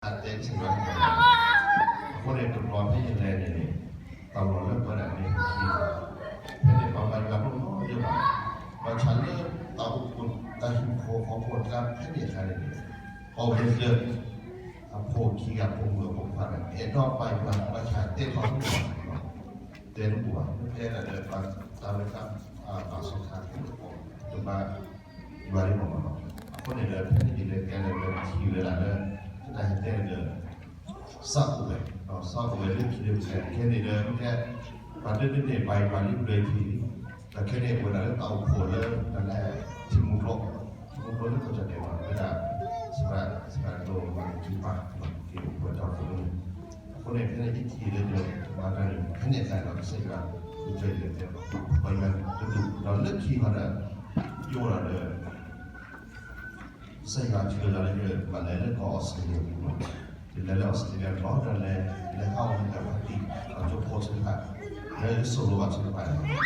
အတဲဆၢယွၤတၢ်, အဃိန့ၣ် တဘျီဖဲယလဲၤန့ၣ်န့ၣ် တၢ်လီၢ်လၢပှဲၤဒၣ်န့ၣ်ခံ, ဖဲန့ၣ်ပှၤဘါယွၤဒိၣ်နီၢ်ယဲၢ်ဘၣ်, ဘၣ်ဆၣ်လၢတၢ်အိၣ်ဖှိၣ်တၢ်ဟံၣ်ဖိဃီဖိအကျါဖဲန့ၣ်အခါန့ၣ်န့ၣ်, ပှၤဝဲလၢ အဖိခံဂၤဖိမုၣ်အဖိခွါန့ၣ် အဲၣ်ဒိးဘါယွၤ ဘၣ်ဆၣ်တဲထီၣ်တအိၣ်ဘၣ်, တဲတအိၣ်ဘၣ်, တဲဒၣ်လၢ တၢ်ဝဲတၢ်ဘၣ်စီခါ တဘါယွၤဒ်န့ၣ်မးနီၤ. အဃိန့ၣ်ဒီး ဖဲန့ၣ်ယလဲၤတဲလၢ ထံၣ်ဝဲဒၣ်လၢ တၢ်ဟဲတဲဒီး စးအိၣ်ဝဲ, စးအိၣ်ဝဲလၢခံလၢပှဲၤ ခဲန့ၣ်ဒီး မ့ၢ်တဲ ပှၤဒိၣ်ဒိၣ်န့ၣ် ဘါယွၤလံဘျၢထံလံ, ဒီးခဲန့ၣ် ပဝဲဒၣ်လၢတၢ်အိၣ်ဖှိၣ်လၢ တၢ်လၢ ထံမူကျိ, ထံမူကျိလၢကီၢ်ကၠီၣ်တဲာ်မး ဝဲဒၣ် စရၣ် စရၣ်ဒိၣ်မၤလၤကံပၢ် က့ၤအိၣ်ဖှိၣ်တၢ်အိၣ်ဖှိၣ်န့ၣ်, အဃိန့ၣ် ဖဲန့ၣ်ယထံၣ်လၢ မၤတၢ်န့ၣ် ဖဲန့ၣ်အခါဒီး ကစၢ်ယွၤ ကစၢ်ယွၤတဲ ပှၤယွၤတဒူၣ် ဒီးလၢခံခါဒီး ယအိၣ်ဒီး ကစၢ်ယွၤဆှၢလီၤလၢ ဘၣ်လဲၤလၢကီၢ်အီစထြ့လယါန့ၣ်, ယလဲၤလၢအီစထြ့လယါလီၤဒီးလဲၤ လဲၤဟးအီၣ်မ့ၢ်တၢ်ဖးတံၢ် အကၠိဖိသ့ၣ်တဖၣ် လၢယစိၤလိၤဘၣ်သ့ၣ်တဖၣ်န့ၣ်,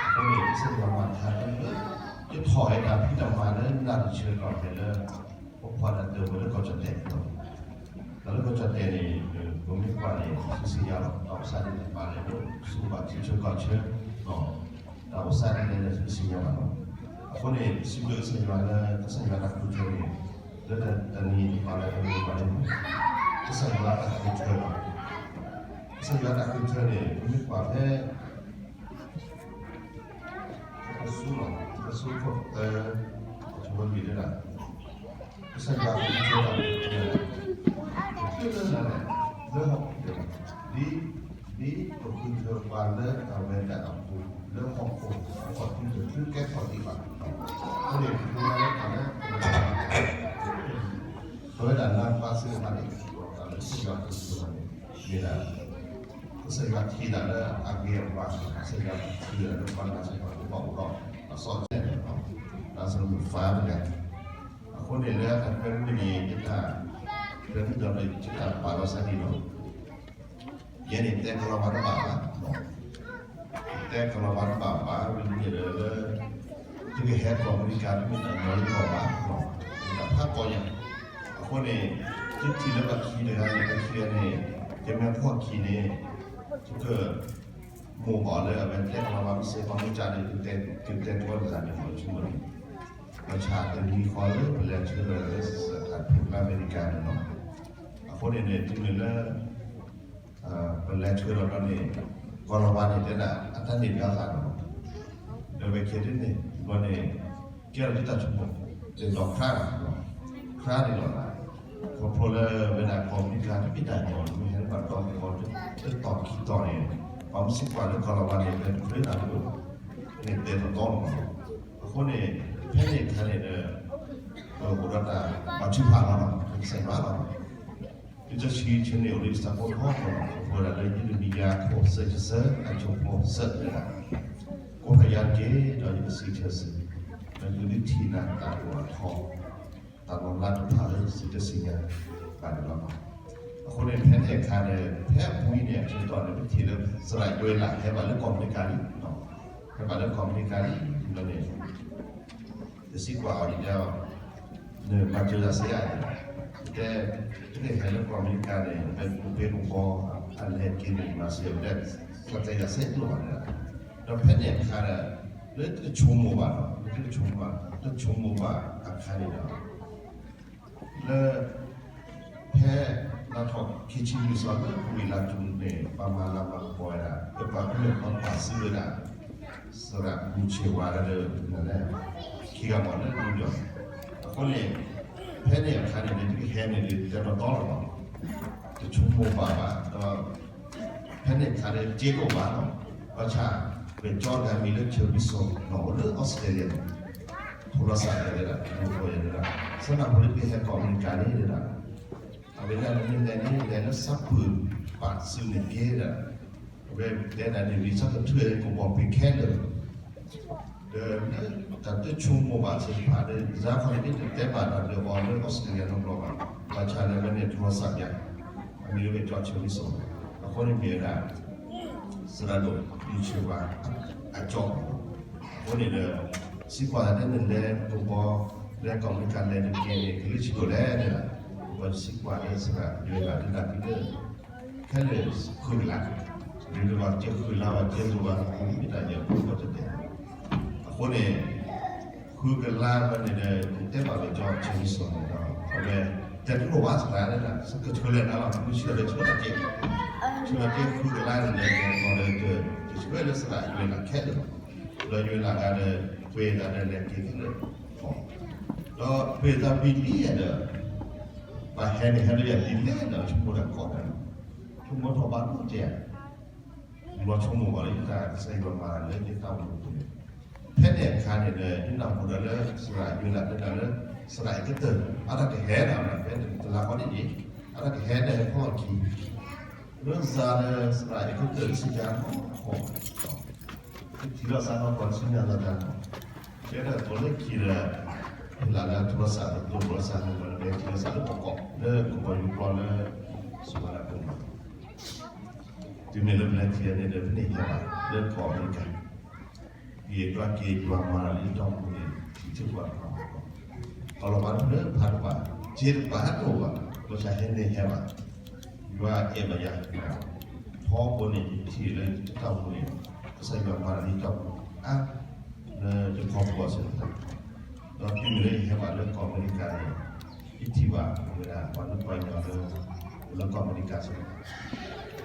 အဃိန့ၣ် ကစၢ်ယွၤမၤတၢ်လၢ ယထီၣ်ဝဲတၢ်ဖံးတၢ်မၤလၢနၢ်တဆၢကတီၢ်ဖဲလၢ ပကွၢ်တၢ်ဒၢးဝဲလၢကီၢ်ကၠီၣ်တဲာ်န့ၣ်လီၤ. ဒီးလၢကီၢ်ကၠီၣ်တဲာ်န့ၣ် ပမ့ၢ်ကွၢ်န့ၣ် ဆူစံယါလီၤ ဒီးကစၢ်ဒၣ်န့ၣ် ပာ်လဲၤလၢဆူဘၣ်ထံဆၢကီၢ်ဆၢ ဒီးကစၢ်ဒၣ်န့ၣ်လၢဆူစံယါဘၣ်လီၤ. အဃိန့ၣ် စံးဘျုးကစၢ်ယွၤလၢ ကစၢ်ယွၤတၢ်ဃုထၢန့ၣ် လၢတနံၤတပၤလၢတနံၤတပၤန့ၣ် ကစၢ်ယွၤတၢ်ဃုထၢလီၤ. ကစၢ်ယွၤတၢ်ဃုထၢန့ၣ် ပမ့ၢ်ကွၢ်ဖဲ အ့းဖ့းစူးလီၤ, အ့းဖ့းစူးခိၣ်သၢ အဆၢဖိလွံၢ်တဲဒၣ်, ကစၢ်ယွၤဃုထၢတၢ် တချုးလၢနၤလဲၣ်, လၢဟီၣ်ခိၣ်, ဒ်, ဒ်ပဃုထၢပှၤလၢအဝဲဒၣ်အပူၤ လၢဟီၣ်ခိၣ်အကီၢ်သံတချုးကဲထီၣ်ဒံးဘၣ်, အဃိန့ၣ် ပဃုထၢလၢတၢ်လၢ ပဝဲဒၣ်လၢပှၤစ့ၢ်ကီးန့ၣ် တၢ်လၢကစၢ်ယွၤဃုထၢန့ၣ် မ့ၢ်ဒၣ် ကစၢ်ယွၤထံၣ်ဒၣ်လၢအဂ့ၤအဘၣ်, ကစၢ်ယွၤထံၣ်ဒၣ်လၢပှၤနာ်စ့ၢ်ကီး ကဘၣ်အိၣ်ဒီး အစီဆှံန့ၣ်လီၤ. လၢအဆၢမုၢ်ဖးတဂၤ, အဃိန့ၣ်လၢအတၢ်ကွဲမုာ်န့ၣ် ယတၢ်ကွဲမုာ်ဒီး ယတၢ်ပာ်လီၤစၢ်ဒ်လီၤ. ယဲန့ၣ်တဲကလီၤဝါတဘၣ်ဘၣ်, တဲကလီၤဝါတဘၣ်ဘၣ် မ့မ့ၢ်လၢ သုကဟဲကီၢ်အမဲရကၤ တမ့ၢ်တၢ်ညီလၢကီၢ်ဘၣ်, တၢ်ဖးကီညါ, အဃိန့ၣ် ယထံၣ်လၢပှၤခံတဂၤန့ၣ် ပှၤခံဂၤန့ၣ် ယမ့ၢ်ဖီၣ်ခံန့ၣ် ယက မိၢ်ပၢ်လၢအဝဲတဲကလီၤဝါမ့ၢ်စ့ၢ်ကီး မ့ၢ်ကၢ်န့ၣ် ကတဲ, ကတဲတဝီတဂၤန့ၣ် မ့ၢ်ဆိကမိၣ်န့ၣ် ဘၣ်ဆၣ်တနံၤဃီလၢပလဲၤဆှၢလီၤလၢ စၢၣ်တၢ်ဖံးလၢအမဲရကၤန့ၣ်လီၤ. အဃိန့ၣ်န့ၣ် တုၤမ့ၢ်လၢ ပလဲၤဆှၢလီၤဒီးန့ၣ် ကလီၤဝါန့ၣ်တဲဒၣ် အတၢ်န့ၣ်တဂၤသးန့ၣ်လီၤ. ဒီးဝဲခဲဒ်န့ၣ် ဘျီန့ၣ် ကဲထီၣ်ဒ်တၢ်ဆိကမိၣ် ဒ်သိးခရါလီၤ, ခရါန့ၣ်လီၤ. ခီဖျိလၢဝဲဒၣ်ကီၢ်အမဲရကၤ တမ့ၢ်တၢ်ညီ မ့ၢ်ဟဲလၢပှၤတီၤကီၢ် တတီၤခံတီၤန့ၣ် ပှၤမ့ၢ်စ့ၢ်ကီးလၢကလီၤဝါန့ၣ် လၢတဖျၢၣ်နၤဒိၣ် န့ၣ်တဲတတီၤလီၤ. အဃိန့ၣ် ဖဲန့ၣ်အခါန့ၣ်ဒီး ပအိၣ်ဒီးတၢ်ဘါထုကဖၣ်လီၤ, ပကစၢ်ယွၤလီၤ. လံာ်စီဆှံဆၢန့ၣ်အိၣ်လၢ ယစးဖိထီၣ်ထီၣ်လီၤ, ပဝဲဒၣ်လၢယံးရမံယၤ ခိၣ်သၢဆံသၢ အဆၢဖိသၢန့ၣ်လီၤ. ကိးထီၣ်ယၤတက့ၢ် ဒီးယကစံးဆၢသု, ဒီးယကဒုးထံၣ်နၤတၢ်ဒိၣ်ထီၣ် တၢ်လီၤလးတဖၣ်လၢသုတစံးညါဘၣ်န့ၣ်လီၤ. အဃိန့ၣ် ဖဲန့ၣ်အခါန့ၣ် ဖဲအပူၤအံၤန့ၣ် အဆၢကတီၢ်န့ၣ် ပထံၣ်လၢ စရၤယွဲလး ဟဲဘၣ်လၢကီၢ်အမဲရကၤလံ, ဟဲဘၣ်လၢကီၢ်အမဲရကၤလံ ဒီးန့ၣ် ယစံးကွၢ်အီၤန့ၣ်ဒီး နမၤစၢၤယၤစ့ၢ်ဧါ, တဲ တကဟဲလၢကီၢ်အမဲရကၤန့ၣ် ပပှ့ၤပဘီ အလဲၤက့ၤန့ၣ် မၤစၢၤယၤ တၢ်ကျဲယၤစ့ၢ်ကီးဘၣ်န့ၣ်, ဒီးဖဲန့ၣ်အခါဒီး လၢတဆိကမိၣ်ဘၣ်ဒီး လၢတဆိကမိၣ်ဘၣ် တဆိကမိၣ်ဘၣ်အခါန့ၣ်ဒီး လၢ ဖဲလါထီၣ်ခံဆံလွံၢ်သီလၢ ပဝံၤလါထူၣ်န့ၣ် ပှၤမၤလၤမၤကပီၤဝဲဒၣ် ပပှၤကလုာ်ပှၤကွၢ်စံးဝဲဒၣ် သရၣ်မူၤဆ့ၣ်ဝါဒီး ခံဂၤမ့ၢ်လၢ New York အဃိန့ၣ် ဖဲန့ၣ်အခါန့ၣ် ဒ်တကဟဲန့ၣ် ဒ်တဲတီတီလီၤလီၤ တဆိကမိၣ်ဘၣ်ဘၣ်ဒီး ဖဲန့ၣ်အခါန့ၣ်စ့တအိၣ်ဘၣ်လီၤ. ဘၣ်ဆၣ် ပကၠီတဂၤမံၤလၢ ဆၢဝံစိၤ လီၤအိၣ်လၢအီစထြ့လယါန့ၣ် ထိရစးယၤတဲဒၣ် ထိရစးယၤတဲဒၣ် စးနၢ်ဖိလၢကဟဲကီၢ်အမဲရကၤန့ၣ်တဲဒၣ် အဝဲဒၣ်နမ့ၢ်လဲၤန့ၣ် လဲၤလၢဆၣ်ဖုၣ်ပာ်စုန့ၣ်က့ၤဒီး အဝဲတဲဒၣ်န့ၣ် မ့ၢ်ဆၣ်ကထၢၣ်ကဘီပ့ၤခဲလၢာ် ဒီးလၢတၢ်တဆိကမိၣ်ဘၣ်သ့ၣ်တဖၣ်ဒီး ယၤခီန့ၣ်မ့ၢ်တတဲဘၣ်တၢ်ဒီးအီၤလၢအီစထြ့လယါနီတဘျီဘၣ်. ဘၣ်ဆၣ်လၢအဝဲန့ၣ်ထိရစးယၤ အမံၤလၢကၠီဆၢဝံစိၤ အဃိန့ၣ်မ့ၢ်ဝဲဒၣ် သရၣ်ဒိၣ်မူၤဆ့ၣ်ဝါ အကၠီ အဃိန့ၣ်ဒီး စံးကွၢ်တၢ်တဲန့ၣ်လဲၤကဘီ လဲၤကီၢ်အမဲရကၤလဲၤတက့ၢ်န့ၣ် ကလၢဆံးဒိၣ်လဲၣ်တဲဒၣ် စံးကွၢ်လၢစရၣ်ယွဲၢ်လးဒၣ်ဒ်လၢ ခဲလၢာ်ဃုကလး, ဒ်သိးဘၣ်ကဲဃုကလးဘၣ်ကဲသိးဘၣ် မ့ၢ်တၢ်ယဲၢ်ဖိကီၢ်တဒဲး, အဃိန့ၣ် ဃုကလးဝဲန့ၣ်ဒီး တဲဘၣ်လၢကၠီဆၢဂံၢ်စီၤန့ၣ်ဒီး အဝဲ တဲတလိၣ်ဘၣ်စရၣ်လၢ ကဆှၢလဲၣ်နၤလီၤ မ့ၢ်ဆှၢလၢဆှၢလၢကဲ ဆှၢလၢကဲဃုကလးန့ၣ်ဒီး ကီၢ်ဒီး ကဆှၢလၢစရၣ်ယွဲၢ်လးခဲလၢာ်လီၤ, ဒီးယွဲၢ်လးဂၤဒီး ပှဲၤသးဒီးလဲၤက့ၤခဲလၢာ် ဒီးပှဲၤသးဝံၤလံဒီး ပှၤဟဲန့ၣ်ဟဲလၢယၤဒ်လဲၣ်ဒီး ဆိကမိၣ်တၢ်ကီတၢ်ခဲ, ဆိကမိၣ်ထီၣ်ဘၣ်ဒိၣ်တဲာ်, လီၤဆိကမိၣ်ဘၣ်လၢယတၢ်ကစၢ်ယွၤမၤတၢ်လၢယတၢ်အိၣ်မူပူၤန့ၣ်, ဖဲန့ၣ်အခါန့ၣ်ဒီး ဒ်နၢ်ဟူဒီးလၢစရၣ်ယွဲၢ်လးတဲတၢ်လၢ စရၣ်အဲၤကူပတူး အတၢ်ကဟဲဒၣ် ဖဲတလါဃီဒ်န့ၣ် အတၢ်ကဟဲဒီးဟဲဖီၣ်လီၤခံ လၢစးလၢစရၣ်အဲၤကူပတူးဆံးယါနီၢ်ကီၢ် ထံၣ်လီၤစးနီၢ်ကီၢ်ဆူညါသတး, ကဲထီၣ်ကိးလၢခံဒီး ဖဲလၢလၢထူလီၤစး တတိၢ်လီၤစး မ့ၢ်ပှၤလၢထံလီၤစးလၢပကီၢ် လၢကဘီယူၤပျီလၢ စူၤဝါဒၣ်ပူၤန့ၣ်, တုၤမ့ၢ်လၢပလဲၤထံၣ်န့ၣ်ဒီး ပန့ၢ်ဟဲဘၣ်လၢကီၢ်အမဲရကၤ, ယကျါက့ၤယွၤမၤလၢယတၢ်အိၣ်မူန့ၣ် ထံၣ်ထံၣ်ပှၤတဖၣ် အလီၤဘၣ်လၢဖးတပၤ, စ့တပၤတအိၣ်ဘၣ်, ဘၣ်ဆၣ်ဟဲန့ၢ်ဟဲဘၣ်, ယွၤအဲၣ်ဘၣ်ယၤ, ထီဘိန့ၣ် ယထံၣ်လၢယတၢ်အိၣ်မူန့ၣ် ကစၢ်ယွၤမၤလၢယတၢ်အိၣ်မူအါ, လၢယခီဖျိအဆၢကတီၢ်, ဒီးတုၤမ့ၢ်လၢယဟဲဘၣ်လၢကီၢ်အမဲရကၤန့ၣ် ယထံၣ်ဘၣ်ဝဲဒၣ်ပှၤဒူပှၤညီလၢ လၢကီၢ်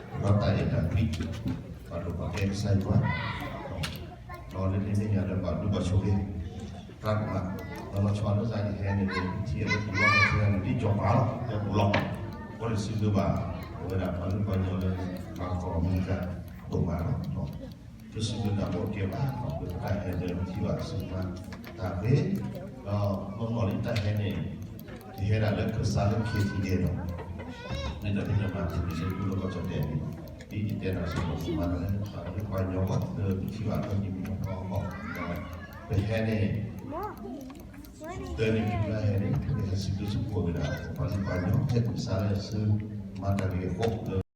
အမဲရကၤစ့ၢ်ကီး, ဒီးတၢ်အဲၣ်တၢ်ကွံ, ပှၤဒိၣ်ပှၤတဲကစၢ်ယွၤ, ဒီးလၢန့ၣ်န့ၣ်ညါဒီး ပှၤဒူပှၤဆိးဂ့ၤ တၢ်ကမၣ်, ဒီးလီၤဆီလၢယဟဲန့ၣ်ဒီး ယထံၣ်လၢပူၤလီၢ်ပူၤဆၢန့ၣ် ဒ်ကၠီၤပၤလီၤ တဲပူၤလီၢ်, အဃိန့ၣ်စံးဘျုးဘၣ် ပဝဲဒၣ်ပှၤဒူပှၤညီလၢပှၤကီၢ်အမဲရကၤဒိၣ်မးလီၤ, ပစံးဘျုးနၤအိၣ်ကဲဘၣ် ပတၢ်ဟဲလၢထံၣ်ဘၣ်စံးဘျုးတၢ်ဂ့ၤ, ဒီးနီၢ်နီၢ်လၢတၢ်ဟဲန့ၣ် ယဟဲဒၣ်လၢခၢၣ်စးလၢ ခ့ထံဒဲး ဒီး မ့ၢ်တၢ်ဖံးတၢ်မၤတမံၤလၢဒူလၢကီၢ်ကၠီၣ်တဲာ်န့ၣ်, ဒ်ယတဲနၤစ့ၢ်ကီး မၤတၢ်လၢပှၤဒူပှၤညီလၢထံၣ်ဘၣ်လၢယမံၤမီၢ်ထီအဂီၢ်, ပဟဲန့ၣ် တၢ်န့ၣ် ပဟဲန့ၣ် ပဟဲစံးဘျုးစံးဖှိၣ်ဝဲဒၣ် ပှၤဒူပှၤညီ ဟဲခၢၣ်စးလၢဆူ မၤတၢ်ဂ့ၤအဃိလၢ